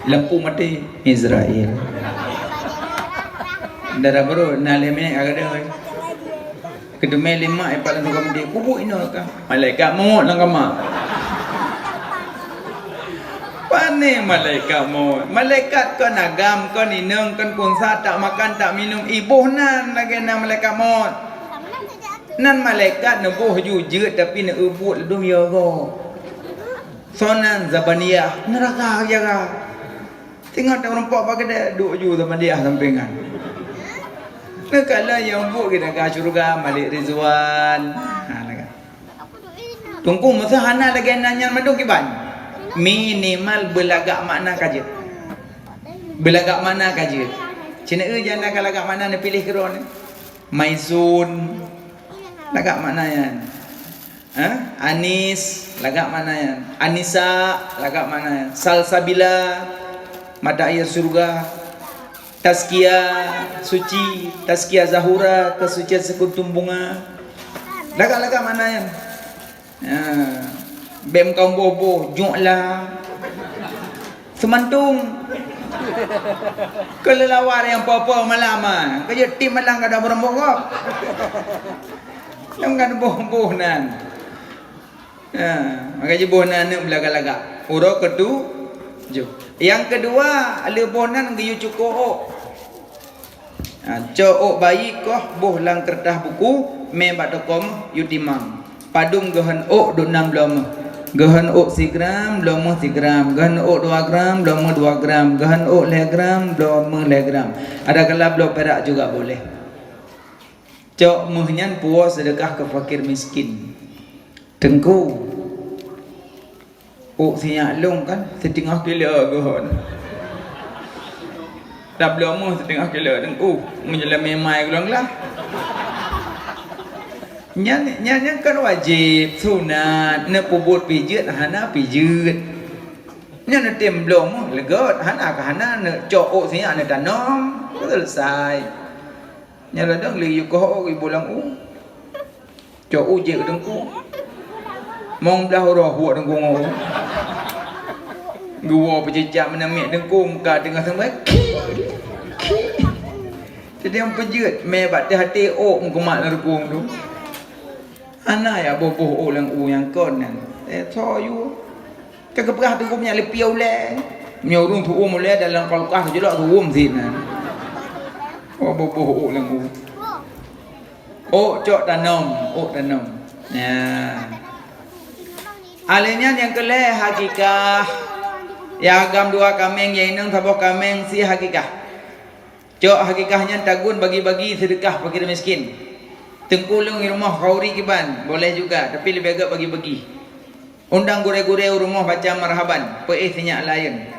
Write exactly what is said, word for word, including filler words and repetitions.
Lampu maté, Israel. Dara baru na lé minyeuk ka gadôh. Keuteumé lima ipat lam sukon maté, kubu inoe ka. Malaikat maut lam kama. Pane malaikat maut? Malaikat kon agam, kon inong, kon punsa, tak makan, tak minum, iboh nan lagée nan malaikat maut. Nan malaikat neuboh ju jeuet tapi neueubuet ladôm yogo. Soe nan? Zabaniah, neuraka jaga. Teungoh tameureumpok bak keudè, duek ju Zabaniah sampéngan. Neukalon nyang buet geudaga syeuruga, Malik Rizwan. Ha, lagak. Teungku, meusa hana lagée nan nyan mandum kiban. Minimal beulagak makna ka jeuet. Beulagak makna ka jeuet. Cina eu janda ka lagak makna neupiléh keudroe ni. Maisun. Lagak makna nyan. Ha? Anis, lagak makna nyan. Anisa, lagak makna nyan. Salsabila, mata air syurga. Tazkia, suci. Tazkia Zahura, kesucian seukuntum bunga. Lagak-lagak makna nyan. Ha. Bèk meukawen boh-boh, jok la. Seumantung. Keuleuwar nyang po-po malam, ha. Keujeuet tiep malam ka da beureumbok gob. Nyang ka boh-boh nan. Ha, maka jiboh nan aneuk beulagak-lagak. Uroe keutujoh. Nyang keudua, lheueh boh nan geuyue cukôh ôk. Ha, cok ôk bayi koh boh lam keureutah buku, mé bak toko meuh yue timang. Padum geuhon ôk dum nam bloe meuh. Geuhon ôk sigram, bloe meuh sigram. Geuhon ôk dua gram, bloe meuh dua gram. Geuhon ôk lhée gram, bloe meuh lhée gram. Ada kala bloe pirak juga boleh. Cok meuh nyan puwoe seudeukah keu fakir miskin. Teungku, ôk sinyak lôn kan siteungoh kilo geuhon. Tabloe meuh siteungoh kilo, Teungku, meunyoe lam imai gulong lah. Nyan, nyan, nyan kan wajéb, sunat, neupeubuet pijeuet hana pijeuet. Nyan neutem bloe meuh leugét, hana ka hana neucok ôk sinyak neutanom, seuleusai. Nyan ladang lé yue koh ôk iboh lam u. Cok u jeuet keu teungku. Mong blah uroe huek teungku ngon u. Geuwoe peucicak meunan miet teungku muka teungoh seumbah. Khi, khi. Jadi nyang peujeuet mé bak teuh até ôk meukumat lam rukong tu. Hana ya boh-boh ôk lam u nyang kon nyan. Eh, tho yue. Ka geupeugah teungku nyan leupie ulée. Meunyoe ureuëng tuom ulée dalam kulkas teujulok tuom sit nyan. Oh, boh-boh ôk lam u. Ôk cok tanom, ôk tanom. Ya. Alé nyan nyang keu lhée hakikah. Ya agam dua kaméng, ya inong saboh kaméng si hakikah. Cok hakikah nyan tagun bagi-bagi seudeukah fakir miskin. Teungku lôn i rumoh khauri kiban, boleh juga, tapi leubeh gét bagi-bagi. Undang gurée-gurée u rumoh baca marhaban, peuéh sinyak laén.